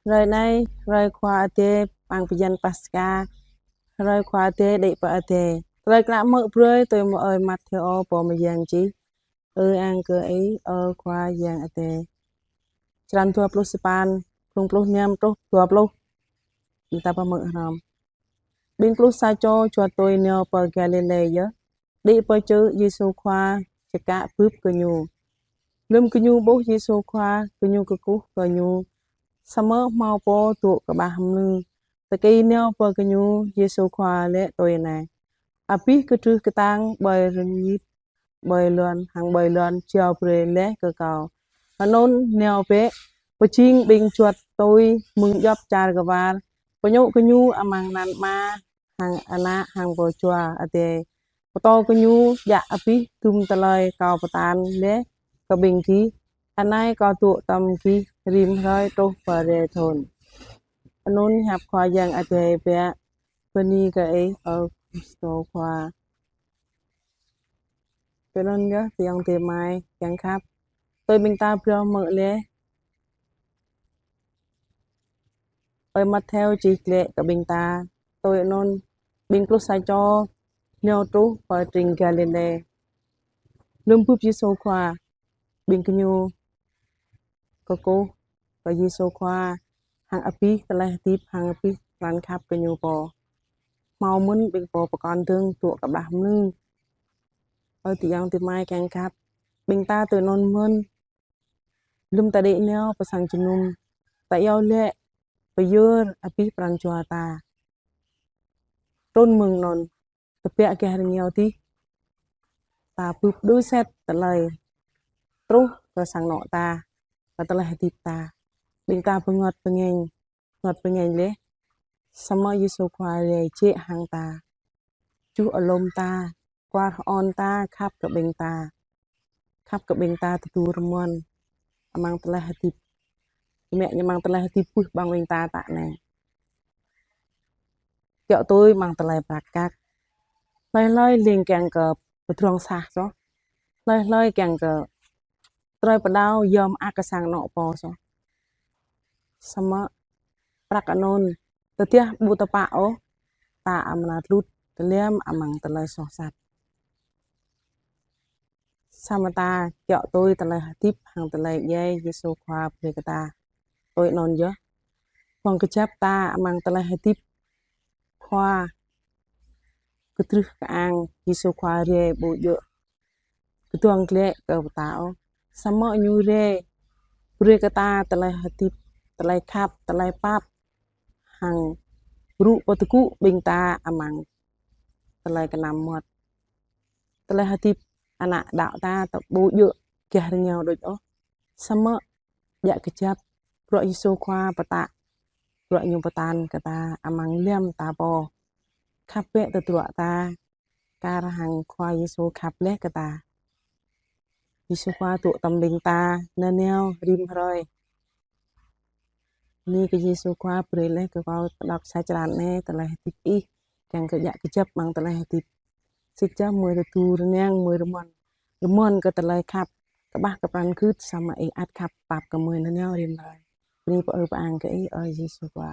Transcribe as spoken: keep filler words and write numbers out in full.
Hrơi anai, hrơi Khua Adai, păng bơyan Paskha, hrơi Khua Adai đĭ pơ adai. Tơlơi klă mơak brơi tui mơ̆ ơi Mattheo pô mơyang čih. Ơ ang kơ Ih, ơ Khua Yang Adai. Črăn dua pluh sapăn, pluh năm truh dua pluh. Ƀing ta pơmơak hrŏm. Ƀing pluh sa čô juăt tui nao pơ Galilê yơh, đĭ pơ čư̆ Yêsu Khua čơkă bưp gơñu. Lơ̆m gơñu ƀuh Yêsu Khua, gơñu kơkuh kơ Ñu, samơ̆ hmâo pô dŏ kơƀah mlư. Tơkĭ nao pơ gơñu, Yêsu Khua laĭ tui anai: Abih kơtrưh kơtang ƀơi rơngit, ƀơi lŏn, hăng ƀơi lŏn jao brơi laih kơ Kâo. Anŭn nao bĕ, pơjing ƀing juăt tui mơ̆ng djŏp čar kơwar, pơñu gơñu amăng anăn Ama, hăng Ană, hăng Pô Jua Adai. Pơtô gơñu djă abih dŭm tơlơi Kâo pơtă laih kơ ƀing gih. Anai Kâo dŏ tŏm gih rĭm hrơi truh pơ rai thŭn. Anŭn hiăp Khua Yang Adai biă. Bơni kơ Ih, ơ Krist Khua. Tui anŭn yơh, tơyŏng tơmai kiăng khăp. Tui ƀing ta phrâo mơ̆ laih, ơi Mattheo čih glaĭ kơ ƀing ta, tui anŭn ƀing pluh sa čô nao truh pơ tring Galilê. Lơ̆m bưp Yêsu Khua, ƀing gơñu kơkuh kơ Yêsu Khua, hăng abih tơlơi hơdip, hăng abih pran khăp gơñu pô. Hmâo mơ̆n ƀing pô pơkŏn dơ̆ng dŏ kơƀah mlư. Ơ tơyŏng tơmai kiăng khăp, ƀing ta tui anŭn mơ̆n. Lơ̆m ta đĭ nao pơ sang jơnum, ta iâu laĭ pơyơr abih pran jua ta. Trŭn mơ̆ng anŭn, tơbiă gah rơngiao adih, ta bưp đuaĭ sĭt tơlơi truh kơ sang anŏ ta, kơ tơlơi hơdip ta. Ƀing ta bơngơ̆t bơngêñ, bơngơ̆t bơngêñ laih. Samơ̆ Yêsu Khua rai jĕ hăng ta, čuh alum ta, kuar hơôn ta, khăp kơ ƀing ta. Khăp kơ ƀing ta tơdu rơmơ̆n amăng tơlơi hơdip. Kơmĕ ñu amăng tơlơi hơdip pŭh ƀăng ƀing ta tă anai. Kiaŏ tui amăng tơlơi prăk kăk. Hlơi hlơi leng kiăng kơ pơdrŏng sah soh. Hlơi hlơi kiăng kơ trơi pơđao yom ak kơ sang anŏ pô soh. Samơ̆ prăk anŭn tơdah ƀu tơpă ôh, ta amra tlŭt tơlĕm amăng tơlơi soh sat. Samơ̆ ta kiaŏ tui tơlơi hơdip hăng tơlơi djai Yêsu Khua brơi kơ ta. Tui anŭn yơh, ƀơ̆ng kơjăp ta amăng tơlơi hơdip Khua kơtrưh kơang, Yêsu Khua rai ƀu djơ̆ kơdŏng glaĭ kơ ta ôh. Samơ̆ Ñu rai brơi kơ ta tơlơi hơdip, tơlơi khăp, tơlơi pap, hăng brŭ pơtơgŭ ƀing ta amăng tơlơi kơnăm mơmŏt. Tơlơi hơdip ană đaŏ ta tơ ƀu djơ̆ gah rơngiao đôč ôh. Samơ̆ djă kơjăp, bruă Yêsu Khua pơtă, bruă Ñu pơtă kơ ta amăng lăm ta pô. Khăp bĕ tơdruă ta, kar hăng Khua Yêsu khăp laih kơ ta. Yêsu Khua dŏ tŏm ƀing ta nanao rĭm hrơi. Bơni kơ Yêsu Khua brơi laih kơ kâo pơđŏk sa črăn anai tơlơi hơdip Ih, kiăng kơ djă kơjăp amăng tơlơi hơdip. Sĭt čơmơi tơdu rơnang mơi rơmơ̆n, rơmơ̆n kơ tơlơi khăp, kơƀah kơ pran gưt samơ̆ Ih ăt khăp pap kơ mơi nanao rĭm hrơi. Bơni pơư pơang kơ Ih, ơ Yêsu Khua.